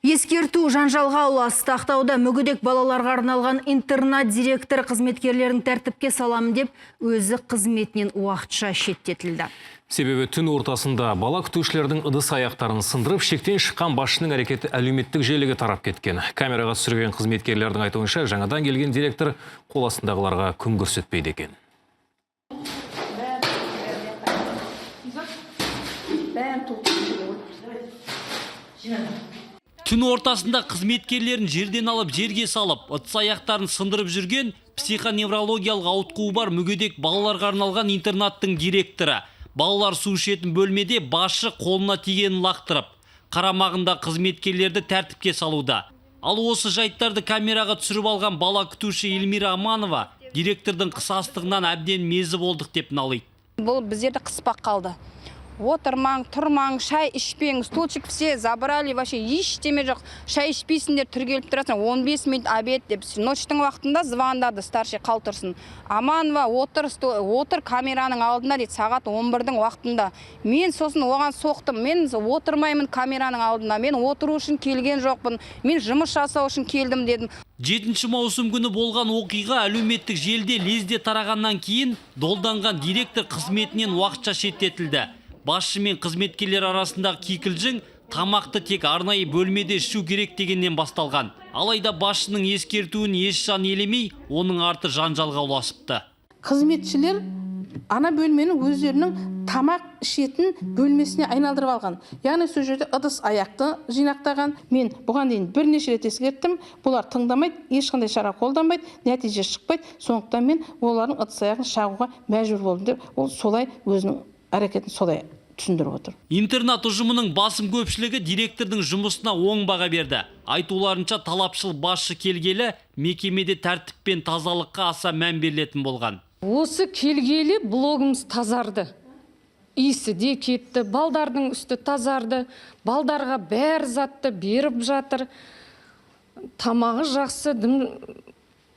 Ескерту жанжалға ұласты. Ақтауда мүгедек балаларға арналған интернат директоры қызметкерлерін тәртіпке саламын деп, өзі қызметінен уақытша шеттетілді. Себебі түн ортасында бала күтушілердің ыдыс аяқтарын сындырып, шектен шыққан басшының әрекеті әлеуметтік желіге тарап кеткен. Камераға түсірген қызметкерлердің айтуынша, жаңадан келген директор қол астындағыларға күн көрсетпейді екен. Бәрін толтырып. Түн ортасында қызметкерлерін жерден алып, жерге салып, ыдыс аяқтарын сындырып жүрген психоневрологиялық ауытқуы бар мүгедек балаларға арналған интернаттың директоры. Балалар су ішетін бөлмеде басшы қолына тигенін лақтырып, қарамағында қызметкерлерді тәртіпке салуда. Ал осы жайттарды камераға түсіріп алған бала күтуші Эльмира Аманова директордың қысастығынан әбден мезі болдық деп налиды. Бұл біздерді қыспақ қалды. Отырмаң, тұрмаң, шай ішпең, стульчик все забрали, вообще ештеме жоқ. Шай ішпейсіңдер, түрегеліп тұрасың, 15 минут обед деп. Ночь тың уақытында звондады старший Қалтырсын. «Аманова, отыр, отыр камераның алдында», – дейді, сағат 11-дің уақытында. Мен сосын оған соқтым: «Мен отырмаймын камераның алдында, мен отыру үшін келген жоқпын, мен жұмыс жасау үшін келдім», – дедім. 7 маусым күні болған оқиға әлеуметтік желіде лезде тарағаннан кейін долданған директор қызметінен уақытша шеттетілді. Басшы мен қызметкерлер арасындағы кикілжің тамақты тек арнайы бөлмеде ішу керек дегеннен басталған. Алайда басшының ескертуін еш жан елемей, оның арты жанжалға ұласыпты. Қызметшілер ана бөлмені өздерінің тамақ ішетін бөлмесіне айналдырып алған, яғни сол жерде ыдыс аяқты жинақтаған. Мен бұған дейін бірнеше рет ескерттім, бұлар тыңдамайды, ешқандай шара қолданбайды, нәтиже шықпайды. Сондықтан мен олардың ыдыс аяғын шағуға мәжбүр болдым деп, ол солай өзінің әрекетін солай түсіндіріп отыр. Интернат ұжымының басым көпшілігі директордың жұмысына оң баға берді. Айтуларынша, талапшыл басшы келгелі мекемеде тәртіп пен тазалыққа аса мән берілетін болған. Осы келгелі блогымыз тазарды, иісі де кетті, балдардың үсті тазарды, балдарға бәр затты беріп жатыр, тамағы жақсы, дым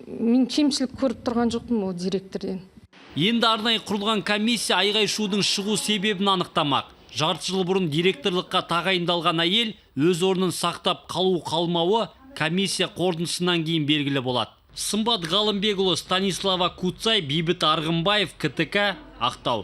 мен кемшілік көріп тұрған жоқпын ол директорден. Енді арнайы құрылған комиссия айғай шудың шығу себебін анықтамақ. Жарты жыл бұрын директорлыққа тағайындалған әйел өз орнын сақтап қалу қалмауы комиссия қорытындысынан кейін белгілі болады. Сымбат Ғалымбекұлы, Станислава Куцай, Бейбіт Арғынбаев, КТК, Ақтау.